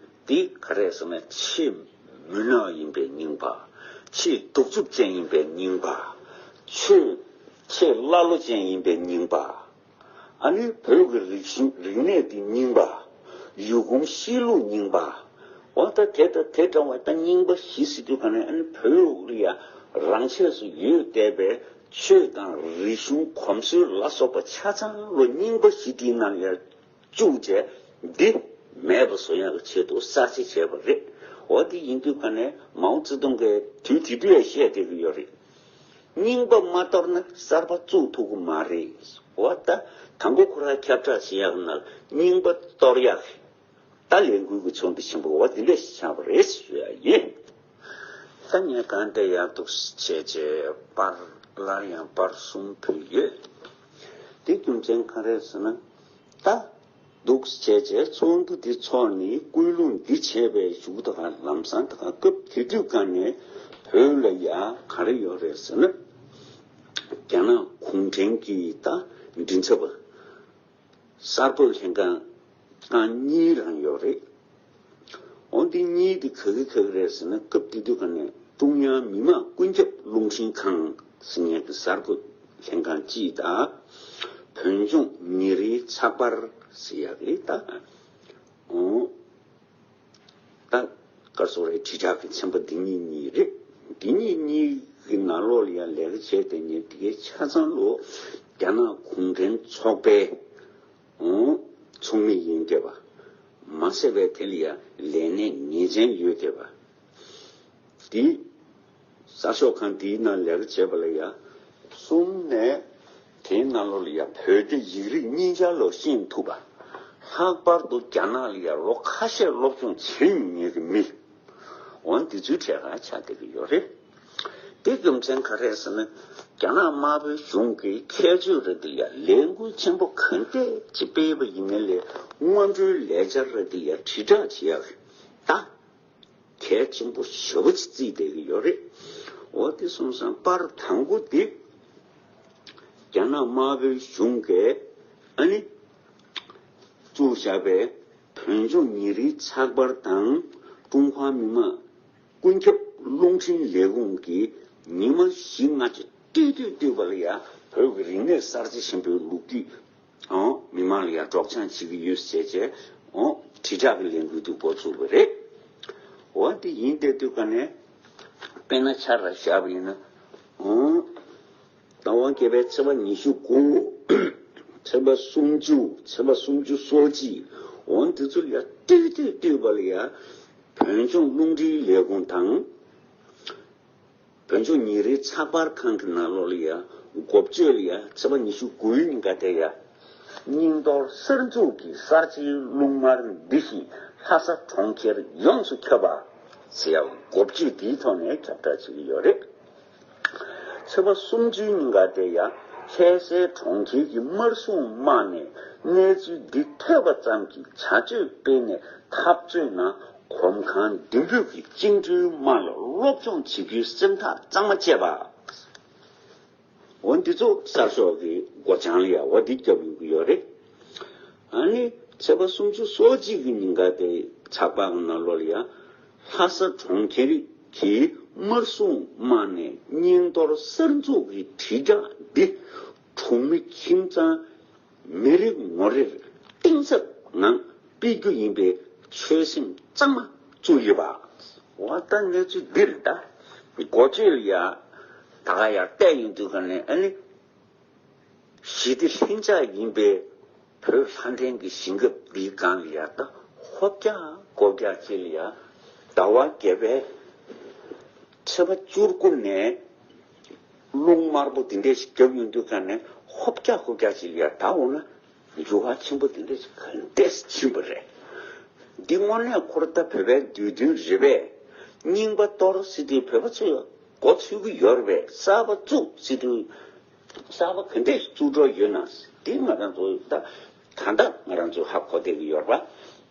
འདི་ག་རེ་ཟེར་ན་ཆེས་མུན་ནག་ཡིན་པའི་རྙིང་པ། ཆེས་གདུག་རྩུབ་ཅན་ཡིན་པའི་རྙིང་པ། ཆོས་ཆེས་ཀླ་ཀློ་ཅན་ཡིན་པའི་རྙིང་པ། ཨ་ནི་བོད་ཀྱི་རིག་གཞུང་རིག་གནས་འདི་རྙིང་པ། ཡུལ་གོམས་གཤིས་ལུགས་རྙིང་པ། འོ་ད་དེ་ད་དེ་འདྲ་བ་ད་རྙིང་པ་བཞི་ཟེར་དུས་ག་ནས་ཨ་ནི་བོད་ལ་ཡ་རང་ཆས་སུ་ཡོད་བསྡད་པའི་ཆོས་དང་རིག་གཞུང་གོམས་སྲོལ་ལ་སོགས་པ་ཆ་ཚང་ལོ་རྙིང་པ་བཞི་དེའི་ནང་ཡ་བཅུག་བྱས་འདི་མེད་པ་བཟོ་ཡག་གི་ཆེད་དུ་གསར་བརྗེ་བྱས་པ་རེད། འོ་དེ་ཡིན་དུས་ག་ནས་མའོ་ཙེ་ཏུང་གིས་དུས་དེ་དུས་ཡ་བཤད་བསྡད་ཀྱི་ཡོད་རེད། རྙིང་པ་མ་གཏོར་ན་གསར་པ་བཙུགས་ཐུབ་ཀྱི་མ་རེད། འོ་ད་དང་པོ་ཁོ་རང་ཁྱབ་བསྒྲགས་བྱེད་ཡག་ནང་རྙིང་པ་གཏོར་ཡག་ད་ལས་འགུལ་གྱི་ཚོགས་འདུ་ཆེན་པོ་འོ་དེ་འདྲ་ཞིག་ཆགས་པ་རེད་ཞུ་ཡ་ཡིན། ད་ངས་གང་ལྟར་ཡག་འདུག་བྱས་རྗེས་པར་སླར་ཡང་པར་གསུམ་ཕུལ་ཡོད། དེ་རྒྱུ་མཚན་ག་རེ་ཟེར་ན། ད་འདུག་བྱས་རྗེས་ཚོགས་འདུ་འདི་ཚོགས་ནས་སྐུལ་སློང་འདི་བྱས་པའི་གཞུག་ད་ག་ལམ་སང་ད་ག་སྐབས་དེ་དུས་ག་ནས་བོད་ལ་ཡ་ག་རེ་ཡོད་རེད་ཟེར་ན། རྒྱ་ནག་གུང་ཁྲན་གྱི་ད་མགྲིན་ཚབ་པ། གསར་འགོད་ལྷན་ཁང་ཁང་གཉིས་རང་ཡོད་རེད། འོ་འདི་གཉིས་འདི་ག་གི་ག་གི་རེད་ཟེར་ན་སྐབས་དེ་དུས་ག་ནས་ཀྲུང་དབྱང་མི་དམངས་ཀུན་ཁྱབ་རླུང་འཕྲིན་ཁང་ཟེར་མཁན་གྱི་གསར་འགོད་ལྷན་ཁང་གཅིག་དང་བོད་ལྗོངས་ཉིན་རེའི་ཚགས་པར་ཟེར་ཡག་རེད་ད། འོ། ད་སྐར་སོགས་རེ་དྲིལ་བསྒྲགས་ཀྱི་ཚན་པ་འདི་གཉིས་གཉིས་རེད། འདི་གཉིས་གཉིས་ཀྱི་ནང་ལོགས་ལ་ཡང་ལས་ཀ་བྱས་དེ་ཉིད་དེ་གའི་ཆ་ཚང་ལོ་རྒྱ་ནག་གུང་ཁྲན་ཚོགས་པའི་ཚོགས་མི་ཡིན་བསྡད་པ་མ་ཟད་པའི་དེ་ལ་ཡང་ལས་གནས་ངེས་ཅན་ཡོད་བསྡད་པ་འདི། གསར་ཤོག་ཁང་འདིའི་ནང་ལས་ཀ་བྱས་པ་ལ་ཡ། གསུམ་ནས་དེའི་ནང་ལོགས་ལ་ཡ་བོད་རྒྱ་ཡིག་རིགས་གཉིས་ཆར་ལོ་ཤེས་ཐུབ་པ། ལྷག་པར་དུ་རྒྱ་ནག་ལ་ཡ་ལོ་ཁ་ཤས་སློབ་སྦྱོང་བྱེད་མྱོང་མཁན་གྱི་མི། འོ་འདི་ཚོའི་གྲས་ཁ་ཆགས་བསྡད་ཀྱི་ཡོད་རེད། དེ་རྒྱུ་མཚན་ག་རེ་ཟེར་ན། རྒྱ་ནག་དམར་པོའི་གཞུང་གིས་ཁྱད་ཆོས་རེ་འདི་ལ་ཡ་ལས་འགུལ་ཆེན་པོ་ག་འདྲས་ཅིག་སྤེལ་བ་ཡིན་ནའི་ལས་སྔོན་འགྲོའི་ལས་འཆར་རེ་འདི་ལ་ཡ་དྲིལ་བསྒྲགས་བྱེད་ཡག་ད། གལ་ཆེན་པོ་ཞེ་པོ་ཅིག་བརྩིས་བསྡད་ཀྱི་ཡོད་རེད། འོ་དེ་སོང་ཙང་པར་དང་པོ་དེ་ རྒྱ་ནག་དམར་པོའི་གཞུང་གིས་ཨ་ནི་བཙུགས་བཞག་པའི་བོད་ལྗོངས་ཉིན་རེའི་ཚགས་པར་དང་ཀྲུང་ཧྭ་མི་དམངས་ཀུན་ཁྱབ་རླུང་འཕྲིན་ལས་ཁུངས་ཀྱིས་ཉི་མ་བཞི་ལྔ་ཅིག་བསྟུད་བསྟུད་བསྟུད་པ་ལ་ཡང་བོད་ཀྱི་རིག་གནས་གསར་བརྗེ་ཆེན་པོའི་ལོ་རྒྱུས་ཨང་མི་མང་ལ་ཡང་སྒྲོག་སྦྱང་བྱེད་ཀྱི་ཡོད་ཟེར་བྱས་ཨང་དྲིལ་བསྒྲགས་ཀྱི་ལས་འགུལ་དུ་འགོ་ཚུགས་པ་རེད། འོ་དེ་ཡིན་བསྡད་དུས་ཀ་ནས་དཔེར་ན་ཆ་ར་བཞག་པ་ཡིན་ན་ཨང་། ཟླ་བ་བརྒྱད་པའི་ཚེས་པ་ཉི་ཤུ་དགུ། ཚེས་པ་སུམ་ཅུ། ཚེས་པ་སུམ་ཅུ་སོ་གཅིག་འོ་འདི་ཚོ་ལ་ཡ་བསྟུད་བསྟུད་བསྟུད་པ་ལ་ཡ། བོད་ལྗོངས་རླུང་འཕྲིན་ལས་ཁུངས་དང་། བོད་ལྗོངས་ཉིན་རེའི་ཚགས་པར་ཁང་གི་ནང་ལོགས་ལ་ཡ། འགོ་བརྗོད་ལ་ཡ་ཚེས་པ་ཉི་ཤུ་དགུའི་ཉིན་ཀ་དེ་ཡ། རྙིང་གཏོར་གསར་འཛུགས་ཀྱི་གསར་བརྗེའི་རླུང་དམར་འདི་བཞིན་ལྷ་ས་གྲོང་ཁྱེར་ཡོངས་སུ་ཁྱབ་པ། ཟེར་ཡ་འགོ་བརྗོད་འདིའི་ཐོག་ནས་ཁྱབ་བསྒྲགས་བྱེད་ཀྱི་ཡོད་རེད། ཚེས་པ་སུམ་ཅུའི་ཉིན་ཀ་དེ་ཡང་ལྷ་སའི་གྲོང་ཁྱེར་གྱི་དམར་སྲུང་དམག་ནས་གནས་ཚུལ་འདི་ཐོས་པ་ཙམ་གྱིས་བྱ་སྤྱོད་སྤེལ་ནས་འཐབ་རྩོད་ནང་གོམ་གང་མདུན་སྤོས་ཀྱིས་བཅིངས་འགྲོལ་དམག་ལ་སློབ་སྦྱོང་བྱེད་རྒྱུའི་སེམས་ཐག་གཙང་མ་བཅད་པ། འོ་འདི་ཚོ་གསར་ཤོག་གི་སྒོ་བྱང་ལ་ཡ་འོ་འདི་བརྒྱབ་ཡོང་གི་ཡོད་རེད། ཨ་ནི་ཚེས་པ་སུམ་ཅུ་སོ་གཅིག་གི་ཉིན་ཀ་དེ་ཚགས་པར་གྱི་ནང་ལོགས་ལ་ཡ། ལྷ་ས་གྲོང་ཁྱེར་གྱི་དམར་སྲུང་དམག་ནས་རྙིང་གཏོར་གསར་འཛུགས་ཀྱི་དྲིལ་བསྒྲགས་འདི་གྲོང་མི་ཁྱིམ་ཚང་མི་རེ་ངོ་རེར་གཏིང་ཟབ་ངང་སྤེལ་རྒྱུ་ཡིན་པའི་ཆོད་སེམས་གཙང་མ་བཙུགས་ཡོད་པ། འོ་ད་གནས་ཚུལ་འདི་རེད་ད། འགོ་བརྗོད་ལ་ཡ། ད་ག་ཡར་བལྟས་ཡོང་དུས་ག་ནས་ཨ་ནི། ཞི་བདེ་ལྷིང་འཇགས་ཡིན་པའི་བོད་ལྷ་ལྡན་གྱི་ཞིང་ཁམས་འདིའི་སྒང་ལ་ཡ་ད་ཧོབ་རྒྱག་སྒོ་རྒྱག་ཅིག་ལ་ཡ་ཟླ་བ་བརྒྱད་པའི་ཚེས་པ་བཅུ་དགུ་ནས་རླུང་དམར་པོ་འདི་འདྲས་ཤིག་བརྒྱབ་ཡོང་དུས་ག་ནས་ཧོབ་རྒྱག་སྒོ་རྒྱག་ཅིག་ལ་ཡ་ད་འོ་ན་འགྱུར་བ་ཆེན་པོ་འདི་འདྲས་ཤིག་ག་འདྲས་ཕྱིན་པ་རེད། འདི་དངོས་གནས་ཁོ་ར་ད་བོད་པའི་དུས་སྟོན་རེད་པས། རྙིང་པ་གཏོར་སྲིད་དུས་བོད་པ་ཚོས་འགོ་ཚུགས་ཀྱི་ཡོད་རེད་པས། གསར་པ་བཙུགས་སྲིད་དུས། གསར་པ་ག་འདྲས་བཙུགས་འགྲོ་ཡོད་ན། དེ་ང་རང་ཚོ་ད་ད་ལྟ་ང་རང་ཚོ་ཧ་གོ་བསྡད་ཀྱི་ཡོད་རེད་པ།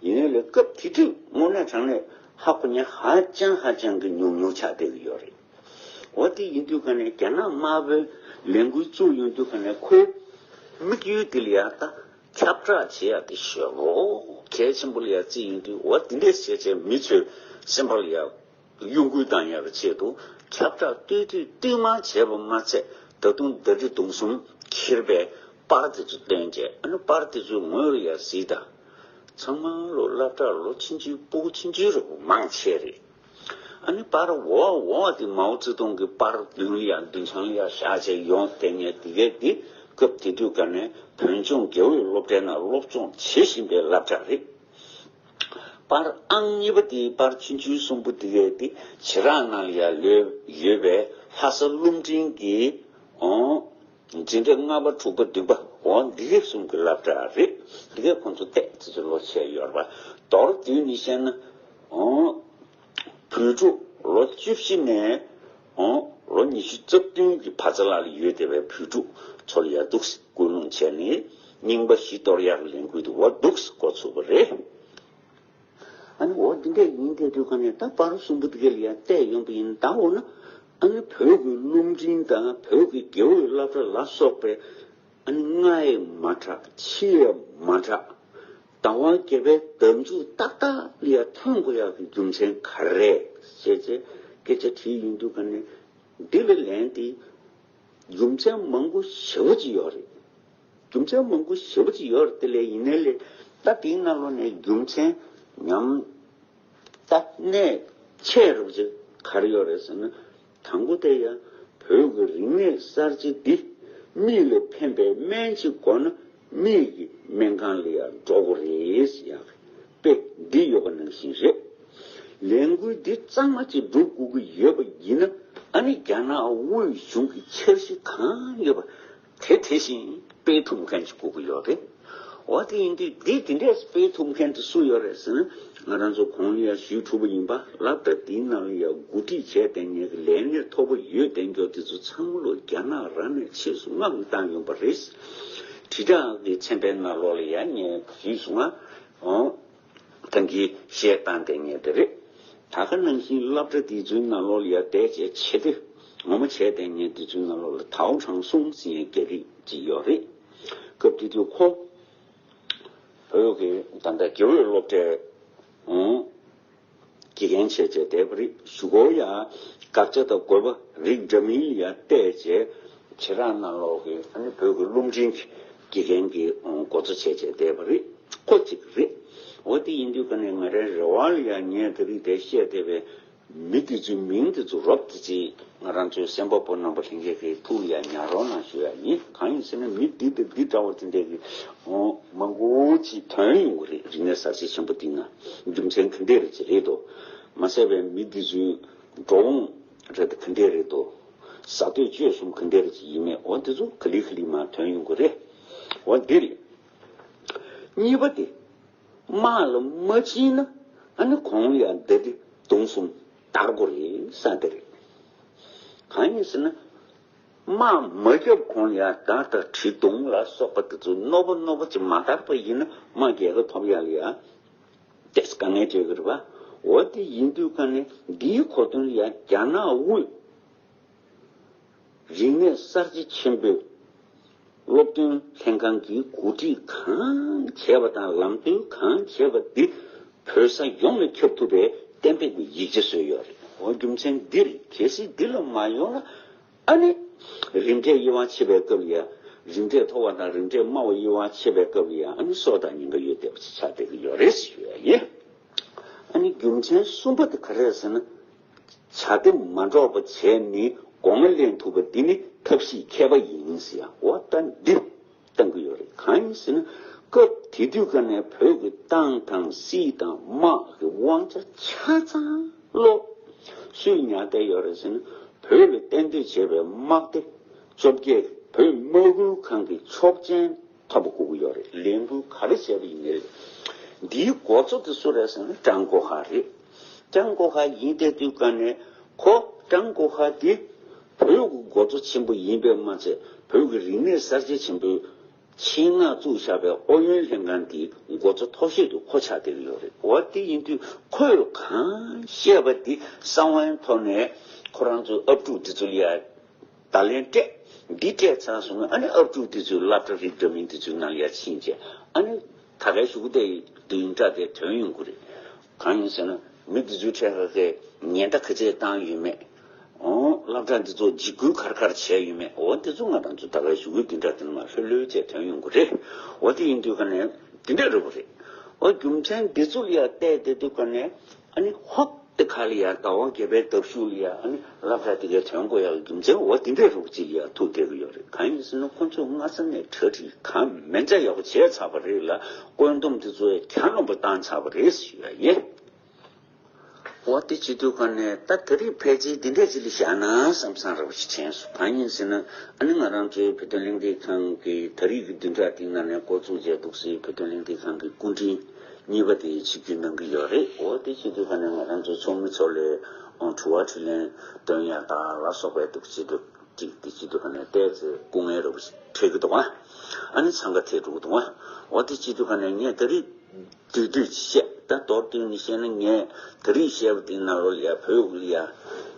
ཡིན་ནའི་ལས་སྐབས་དེ་དུས་དངོས་གནས་དྲང་གནས་ཧ་གོ་མཁན་ཧ་ཅང་ཧ་ཅང་གི་ཉུང་ཉུང་ཆགས་བསྡད་ཀྱི་ཡོད་རེད། འོ་དེ་ཡིན་དུས་ག་ནས་རྒྱ་ནག་དམར་པོའི་ལས་འགུལ་བཙུགས་ཡོང་དུས་ག་ནས་ཁོའི་དམིགས་ཡུལ་དེ་ལ་ཡ་ད་ཁྱབ་བསྒྲགས་བྱེད་ཡ་དེ་ཞེ་པོ་གལ་ཆེན་པོ་ལ་ཡ་བརྩིས་ཡོང་དུས། འོ་དེ་འདྲས་བྱས་བྱས་མི་ཚོའི་སེམས་པ་ལ་ཡ། གཡོ་འགུལ་བཏང་ཡག་གི་ཆེད་དུ་ཁྱབ་བསྒྲགས་ཏུས་ཏུས་ཏུས་མང་བྱས་པ་མ་ཚད། ད་དུང་ཟླ་སྒྲིལ་གདུང་གསུམ་འཁྱེར་པའི་པར་དེ་ཚོ་བཏོན་རྗེས། ཨ་ནི་པར་དེ་ཚོའི་ངོས་ལ་ཡ་གཟིགས་དང་། ཚང་མ་ལོ་སློབ་གྲྭར་ལོ་ཆུང་ཆུང་སྤུ་གུ་ཆུང་ཆུང་རེད་པ། མང་ཆེ་རེད། ཨ་ནི་པར་འོག་འོག་དེ་མའོ་ཙེ་ཏུང་གི་པར་མདུན་ལ་ཡ་མདུན་བྱང་ལ་ཡ་བཞག་བྱས་ཡོང་བསྡད་མཁན་དེ་གས་དེ་སྐབས་དེ་དུས་ག་ནས་བོད་ལྗོངས་དགེ་འོས་སློབ་གྲྭའི་ནང་སློབ་སྦྱོང་བྱེད་བཞིན་པའི་སློབ་གྲྭ་རེད། པར་ཨང་གཉིས་པ་དེའི་པར་ཆུང་ཆུང་གསུམ་པོ་དེ་གས་དེ་བྱེ་བྲག་ནང་ལ་ཡ་ལོས་ཡོད་པའི་ལྷ་ས་རླུང་འཕྲིན་གྱི་འོང་འཛིན་གྲྭ་ལྔ་པ་དྲུག་པ་བདུན་པ་འོང་འདི་གས་གསུམ་གྱི་སློབ་གྲྭ་རེད། འདི་གས་ཁོང་ཚོ་བལྟས་ཙི་ཙི་ལོ་ཆེ་ཡོད་རེད་པ། མདོར་བསྡུས་ནས་བཤད་ན་འོང་བོད་ཕྲུག་ལོ་བཅུ་བཞི་ནས་འོང་ལོ་ཉི་ཤུ་རྩ་བདུན་གྱི་བར་མཚམས་ལ་ཡོད་བསྡད་པའི་བོད་ཕྲུག་ཚོ་ལ་ཡ་འདུག་སེ་སྐུལ་སློང་བྱས་ནས་རྙིང་པ་ཞིག་གཏོར་ཡག་གི་ལས་འགུལ་དེ་འོ་འདུག་སེ་འགོ་ཚུགས་པ་རེད། ཨ་ནི་འོ་འདི་འདྲས་ཡིན་བསྡད་དུས་ག་ནས་ད་པར་གསུམ་པོ་འདི་ག་ལ་ཡ་བལྟས་ཡོང་པ་ཡིན་ན། ད་འོ་ན་ཨ་ནི་བོད་ཀྱི་རླུང་འཕྲིན་དང་བོད་ཀྱི་དགེ་འོས་སློབ་གྲྭ་ལ་སོགས་པའི་ཨ་ནི་སྔ་ཡི་མ་དྲག་ཕྱི་ཡི་མ་དྲག་ཟླ་བ་བརྒྱད་པའི་ཟླ་མཇུག་ཏག་ཏག་ལ་ཡ་ཐོན་དགོས་ཡག་གི་རྒྱུ་མཚན་ག་རེ་རེད་ཟེར་བྱས་སྐད་ཆ་དྲིས་ཡོང་དུས་ག་ནས་འདི་ལ་ལན་དེ་རྒྱུ་མཚན་མང་པོ་ཞེ་པོ་ཅིག་ཡོད་རེད། རྒྱུ་མཚན་མང་པོ་ཞེ་པོ་ཅིག་ཡོད་རེད། དེ་ལས་ཡིན་ནའི་ལས་ད་དེའི་ནང་ལོགས་ནས་རྒྱུ་མཚན་ཉམས་ད་གནད་ཆེ་རུ་ཅིག་ག་རེ་ཡོད་རེད་ཟེར་ན། དང་པོ་དེ་ཡང་བོད་ཀྱི་རིག་གནས་གསར་བརྗེ་འདི་མིག་ལ་ཕན་པའི་སྨན་ཅིག་དགོས་ན་མིག་གི་སྨན་ཁང་ལ་ཡང་འགྲོ་དགོས་རེད་ཡག་དཔེ་འདི་ཡོད་པ་ནང་བཞིན་རེད། ལས་འགུལ་འདི་གཙང་མ་ཅིག་སྒྲུབ་དགོས་ཀྱི་ཡོད་པ་ཡིན་ན། ཨ་ནི་རྒྱ་ནག་དབུས་གཞུང་གི་འཆར་གཞི་གང་ཡོད་པ་དེ་དེ་བཞིན་སྤེལ་ཐུབ་མཁན་ཅིག་དགོས་ཀྱི་ཡོད་རེད། འོ་དེ་ཡིན་དུས་འདི་དེ་འདྲས་སྤེལ་ཐུབ་མཁན་དེ་སུ་ཡོད་རེད་ཟེར་ན། ང་རང་ཚོ་གོང་ལ་ཡང་ཞུས་གྲུབ་པ་ཡིན་པ། སློབ་གྲྭ་དེའི་ནང་ལ་ཡང་འགོ་ཁྲིད་བྱས་བསྡད་མཁན་གྱི་ལས་གནས་མཐོ་པོ་ཡོད་བསྡད་མཁན་དེ་ཚོ་ཚང་མ་ལོ་རྒྱ་ནག་རང་ནས་ཕྱིས་སུ་མངགས་བཏང་ཡོང་པ་རེད། དྲིལ་བསྒྲགས་ཀྱི་ཚན་པའི་ནང་ལོགས་ལ་ཡང་ངས་ཞུས་སོང་ང་། འོང་། ད་གིན་བཤད་བཏང་བསྡད་མཁན་དེ་རེད། ད་ག་ནང་བཞིན་སློབ་གྲྭ་དེ་ཚོའི་ནང་ལོགས་ལ་ཡང་བསྡད་བྱས་ཆེ་དེ། ངོ་མ་བྱས་ཏེ་ངས་དེ་ཚོའི་ནང་ལོགས་ལ་ཐའོ་ཁྲང་སུང་ཟེར་ཡའི་རྒྱ་རིགས་ཅིག་ཡོད་རེད། སྐབས་དེ་དུས་ཁོ་བོད་ཀྱི་ད་ལྟ་དགེ་འོས་སློབ་གྲྭའི་ཨང་དགེ་རྒན་བྱས་བྱས་བསྡད་པ་རེད། གཞུག་གུ་ཡ་དགག་བྱ་དང་དགོས་པ་རིགས་འདྲ་མིན་ཡ་བལྟས་བྱས་བྱེ་བྲག་ནང་ལོགས་ཀྱི་ཨ་ནི་བོད་ཀྱི་སློབ་འབྲིང་གི་དགེ་རྒན་གྱི་འགོ་གཙོ་བྱས་བྱས་བསྡད་པ་རེད། ཁོ་གཅིག་རེད། འོ་དེ་ཡིན་དུས་ཀ་ནས་ང་རའི་རེ་བ་ལ་ཡ་ངས་ད་རེས་དེ་བཤད་བསྡད་པའི་མི་དེ་ཚོའི་མིང་དེ་ཚོ་རོབ་ཙམ་ཅིག་ང་རང་ཚོའི་གསན་པ་པོ་རྣམ་པ་ལྷན་རྒྱས་ཀྱི་ཐུགས་ལ་ཡ་ཉར་རོགས་གནང་ཞུ་ཡ་ཡིན། གང་ཡིན་ཟེར་ན་མི་འདི་དང་འདི་འདྲ་བ་དེ་འདྲས་ཀྱི་མང་པོ་ཅིག་ཐོན་ཡོང་གི་རེད། རིག་གནས་གསར་བརྗེ་ཆེན་པོ་འདི་ནང་རྒྱུ་མཚན་ག་འདྲས་རེད་ཅེས་རེད་དོ། མ་ཟད་པའི་མི་འདི་ཚོའི་འགྲོ་འོང་རེད་ག་འདྲས་རེད་དོ། ཟ་འདོད་སྤྱོད་གསུམ་ག་འདྲས་རེད་ཅེས་ཡིན་མེད་འོ་འདི་ཚོ་ག་ལེ་ག་ལེ་མར་ཐོན་ཡོང་གི་རེད། འོ་འདི་རེད། གཉིས་པ་དེ། དམག་ལ་མ་ཕྱིན་ན་ཨ་ནི་གོང་ལ་ཡ་འདི་དེ་དུང་གསུམ་དར་དགོས་རེད་ས་དེ་རེད། གང་ཡིན་ཟེར་ན། དམག་མ་བརྒྱབ་གོང་ལ་ཡ་མདའ་དང་གྲི་མདུང་ལ་སོགས་པ་དེ་ཚོ་རྣོ་པོ་རྣོ་པོ་ཅིག་མ་དར་པ་ཡིན་ན་དམག་རྒྱལ་ཁ་ཐོབ་ཡག་ལ་ཡ་ཏོག་ཙམ་དཀའ་ངལ་འཕྲད་ཀྱི་རེད་པ། འོ་དེ་ཡིན་དུས་ཀ་ནས་འདིའི་གོ་དོན་ལ་ཡ་རྒྱ་ནག་དབུས། རིག་གནས་གསར་བརྗེ་ཆེན་པོའི་སློབ་སྟོན་ལྷན་ཁང་གིས་གོ་སྒྲིག་གང་བྱས་པ་དང་ལམ་སྟོན་གང་བྱས་པ་འདི་བོད་ས་ཡོངས་ལ་ཁྱབ་ཐུབ་པའི་གཏན་འབེབས་ཀྱི་ཡིག་ཆ་བཟོས་ཡོད་རེད། འོ་རྒྱུ་མཚན་འདི་རེད། གལ་སྲིད་འདི་ལ་མ་ཡོང་ན་ཨ་ནི་རིམ་གྲས་དབྱེ་བ་ཕྱེ་བའི་སྐབས་ལ་ཡ་རིམ་གྲས་མཐོ་བ་དང་རིམ་གྲས་དམའ་བ་དབྱེ་བ་ཕྱེ་བའི་སྐབས་ལ་ཡ་ཨ་ནི་སྲོག་དང་ཉེན་ཁ་ཡོད་བསྡད་པ་ཞིག་ཆགས་བསྡད་ཀྱི་ཡོད་རེད་ཞུ་ཡ་ཡིན། ཨ་ནི་རྒྱུ་མཚན་གསུམ་པ་དེ་ག་རེ་རེད་ཟེར་ན། བྱ་དེ་མ་འདྲོག་པ་བྱས་ནས་སྒོ་ང་ལེན་ཐུབ་པ་འདི་ནི་ཐབས་ཤེས་མཁས་པ་ཡིན་ཟེར་ཡ། འོ་ད་འདི་གཏང་གི་ཡོད་རེད། གང་ཡིན་ཟེར་ན་སྐབས་དེ་དུས་ཀ་ནས་བོད་ཀྱི་ཏང་དང་སྲིད་དང་དམག་གི་དབང་ཆ་ཆ་ཚང་ལོ་སུས་ཉར་བསྡད་ཡོད་རེད་ཟེར་ན་བོད་ལ་གཏན་སྡོད་བྱས་པའི་དམག་སྡེ་བཅོ་བརྒྱད་བོད་དམག་ཁུལ་ཁང་གི་ཆོག་མཆན་ཐོབ་པ་དགོས་ཀྱི་ཡོད་རེད། ལས་འགུལ་ག་རེ་བྱས་པ་ཡིན་ནའི་རེད། འདིའི་འགོ་གཙོ་དེ་སུ་རེད་ཟེར་ན་ཀྲང་གོ་ཧ་རེད། ཀྲང་གོ་ཧ་ཡིན་བསྡད་དུས་ཀ་ནས་ཁོ་ཀྲང་གོ་ཧ་འདི་བོད་ཀྱི་འགོ་གཙོ་ཆེན་པོ་ཡིན་པས་མ་ཚད་བོད་ཀྱི་རིག་གནས་གསར་བརྗེ་ཆེན་པོའི་ཆེད་མངགས་བཙུགས་བཞག་པའི་ཨུ་ཡོན་ལྷན་ཁང་འདིའི་འགོ་གཙོ་མཐོ་ཤོས་དེ་ཁོ་ཆགས་བསྡད་ཀྱི་ཡོད་རེད། འོ་དེ་ཡིན་དུས་ཁོས་གང་བཤད་པ་འདི་གསང་བའི་ཐོག་ནས་ཁོ་རང་ཚོའི་ཨབ་ཕྲུག་འདི་ཚོ་ལ་ཡ། བརྡ་ལན་སྤྲད། འདི་སྤྲད་ཚར་སོང་ན་ཨ་ནི་ཨབ་ཕྲུག་དེ་ཚོའི་སློབ་གྲྭ་རིགས་འདྲ་མིན་དེ་ཚོའི་ནང་ལ་ཡ་ཕྱིན་བྱས་ཨ་ནི་ད་གའི་གཞུག་གུ་དེ་བདུན་ཕྲག་དེ་ཐོན་ཡོང་གི་རེད། གང་ཡིན་ཟེར་ན་མི་དེ་ཚོའི་ཕྲད་ཁ་ཁའི་ཉེན་བརྡ་ག་ཚད་བཏང་ཡོད་མེད། འོ་སློབ་གྲྭ་འདི་ཚོ་འཇིགས་སྐུལ་ག་རེ་ག་རེ་བྱས་ཡོད་མེད། འོ་དེ་ཚོ་ང་རང་ཚོ་ད་གའི་གཞུག་གུའི་བདུན་ཕྲག་དེ་ནང་ལྷོད་ལྷོད་བྱས་ཐོན་ཡོང་གི་རེད། འོ་དེ་ཡིན་དུས་ཀ་ནས་དེ་འདྲ་རེད་པ་རེད། འོ་རྒྱུ་མཚན་འདི་ཚོ་ལ་ཡ་བལྟས་བསྡད་དུས་ཀ་ནས། ཨ་ནི་ཧོབ་དེ་ཁ་ལ་ཡ་ཟླ་བ་བརྒྱད་པའི་ལྡབ་གཞུག་ལ་ཡ་ཨ་ནི་སློབ་གྲྭ་དེ་གའི་ཐོན་དགོས་ཡག་རྒྱུ་མཚན་འོ་དེ་འདྲའི་རུ་ཅིག་ལ་ཡ་ཐུག་བསྡད་ཀྱི་ཡོད་རེད། གང་ཡིན་ཟེར་ན་ཁོ་ཚོས་སྔ་ས་ནས་གྲ་སྒྲིག་གང་མེད་ཆ་ཡག་པོ་བྱས་ཚར་བ་རེད་ལ་བཀོད་འདོམས་དེ་ཚོ་གྱ་ནོམ་པ་བཏང་ཚར་བ་རེད་ཞུ་ཡ་ཡིན། འོ་དེ་བྱེད་དུས་ག་ནས་ད་ད་རེས་ཕལ་ཆེར་འདི་འདྲས་ཅིག་ལ་བཞག་ན་བསམ་བསམ་རེ་བ་ཞིག་དྲན་སོང་། གང་ཡིན་ཟེར་ན་ཨ་ནི་ང་རང་ཚོའི་བོད་དོན་གླེང་སྟེགས་ཁང་གི་ད་རེས་ཀྱི་བདུན་ཕྲག་དེའི་ནང་ནས་འགོ་བཙུགས་བྱས་འདུག་སེ་བོད་དོན་གླེང་སྟེགས་ཁང་གི་སྐུ་མགྲོན། གཉིས་པ་དེ་ཆིབས་བསྒྱུར་གནང་གི་ཡོད་རེད། འོ་དེ་བྱེད་དུས་ཀ་ནས་ང་རང་ཚོ་ཚོགས་མི་ཚོ་ལ་དྲི་བ་དྲིས་ལན་འདོན་ཡ་དང་ལ་སོགས་པའི་འདུག་བྱེད་དུས་ཅིག་དེ་བྱེད་དུས་ཀ་ནས་བལྟས་ཚེ་སྐུ་ངལ་རབ་འཕྲད་ཀྱི་འདུག་ཨ། ཨ་ནི་འཚང་ཁ་ཐེབས་འགྲོ་གི་འདུག་ཨ། འོ་དེ་བྱེད་དུས་ཀ་ནས་ངས་ད་རེས་བསྡུས་བསྡུས་བཤད་ད་མདོར་བསྡུས་ནས་བཤད་ན་ངས་ད་རེས་བཤད་པ་དེའི་ནང་ལོགས་ལ་ཡ་བོད་ལ་ཡ་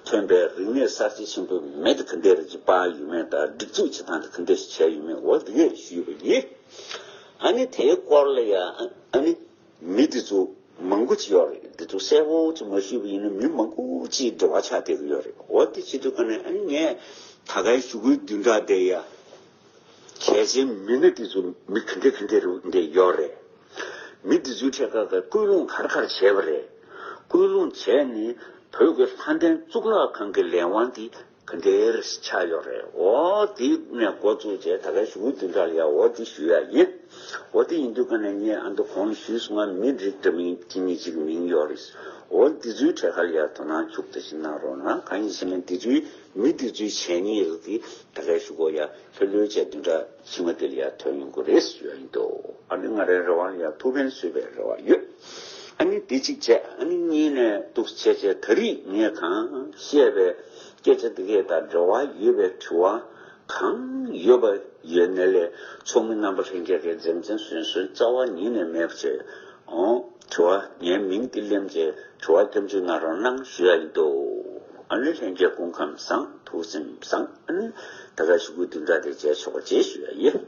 ཐོན་པའི་རིག་གནས་གསར་བརྗེ་ཆེན་པོའི་མེ་དེ་ག་འདྲས་རེ་ཅིག་སྤར་ཡོད་མེད་དང་སྒྲིག་འཛུགས་བྱེད་སྟངས་དེ་ག་འདྲས་ཞིག་བྱས་ཡོད་མེད་འོ་དེ་ངས་ཞུས་པ་ཡིན། ཨ་ནི་དེའི་སྐོར་ལ་ཡ་ཨ་ནི། མི་འདི་ཚོ་མང་པོ་ཅིག་ཡོད་རེད། འདི་ཚོ་གསལ་པོ་ཅིག་མ་ཞུས་པ་ཡིན་ན་མི་མང་པོ་ཅིག་འབྲེལ་བ་ཆགས་བསྡད་ཀྱི་ཡོད་རེད། འོ་དེ་བྱེད་དུས་ཀ་ནས་ཨ་ནི་ངས་ད་གའི་གཞུག་གུའི་བདུན་ཕྲག་དེ་ཡ་གལ་ཆེན་མི་སྣ་འདི་ཚོ་མི་ག་འདྲ་ག་འདྲ་རེད་འདི་ཡོད་རེད། མི་འདི་ཚོའི་ཐད་ཀ་གི་སྐུལ་སློང་ག་རེ་ག་རེ་བྱས་པ་རེད། སྐུལ་སློང་བྱས་ནས་བོད་ཀྱི་ལྷ་ལྡན་གཙུག་ལག་ཁང་གི་ལས་དབང་འདི་ག་འདྲ་ཆགས་ཡོད་རེད། འོ་དེ་ནས་འགོ་བཙུགས་བྱས་ད་གའི་གཞུག་གུའི་བདུན་ཕྲག་ལ་ཡ་འོ་དེ་ཞུ་ཡ་ཡིན། འོ་དེ་ཡིན་དུས་ཀ་ནས་ངས་ཨ་མདོ་གོང་ལ་ཞུས་སོང་ང་མི་རིགས་འདྲ་མིན་གཅིག་གཉིས་གཅིག་མིང་ཡོད་རེད། འོ་འདི་ཚོའི་གྲས་ཁ་ལ་ཡ་དོ་སྣང་ཤུགས་ཆེ་ཞིག་གནང་རོགས་གནང་། གང་ཡིན་ཟེར་ན་འདི་ཚོའི་མི་འདི་ཚོའི་བྱས་ཉེས་རིགས་དེ་ད་གའི་གཞུག་གུ་ཡ་ལྷོད་ལྷོད་བྱས་བདུན་ཕྲག་ཕྱི་མ་དེ་ལ་ཡ་ཐོན་ཡོང་གི་རེད་ཞུ་ཡ་ཡིན་འདུག་ཨ་ནི་ང་རའི་རེ་བ་ལ་ཡ་ཐུགས་ཕན་གསོས་པའི་རེ་བ་ཡོད། ཨ་ནི་དེ་གཅིག་བྱས་ཨ་ནི་གཉིས་ནས་འདུག་བྱས་བྱས་ད་རེས་ངས་གང་བཤད་པའི་སྐད་ཆ་དེ་གས་དང་འབྲེལ་བ་ཡོད་པའི་དྲི་བ་གང་ཡོད་པ་ཡོད་ནའི་ལས་ཚོགས་མི་རྣམ་པ་ལྷན་རྒྱས་ཀྱིས་འཛེམ་འཛེམ་ཟོན་ཟོན་རྩ་བ་ཉིད་ནས་མེད་པ་བྱས། ཨོ། དྲི་བ་ངའི་མིང་འདི་གླེམ་བྱས་དྲི་བ་སྐྱབས་འཇུག་གནང་རོགས་གནང་ཞུ་ཡ་ཡིན་འདུག་ཨ་ནི་ལྷན་རྒྱས་སྐུ་ཁམས་བཟང་། ཐུགས་སེམས་བཟང་། ཨ་ནི་ད་ག་ཞུ་གུ་བདུན་ཕྲག་དེ་བྱས་ཆོག་པ་བྱེད་ཞུ་ཡ་ཡིན།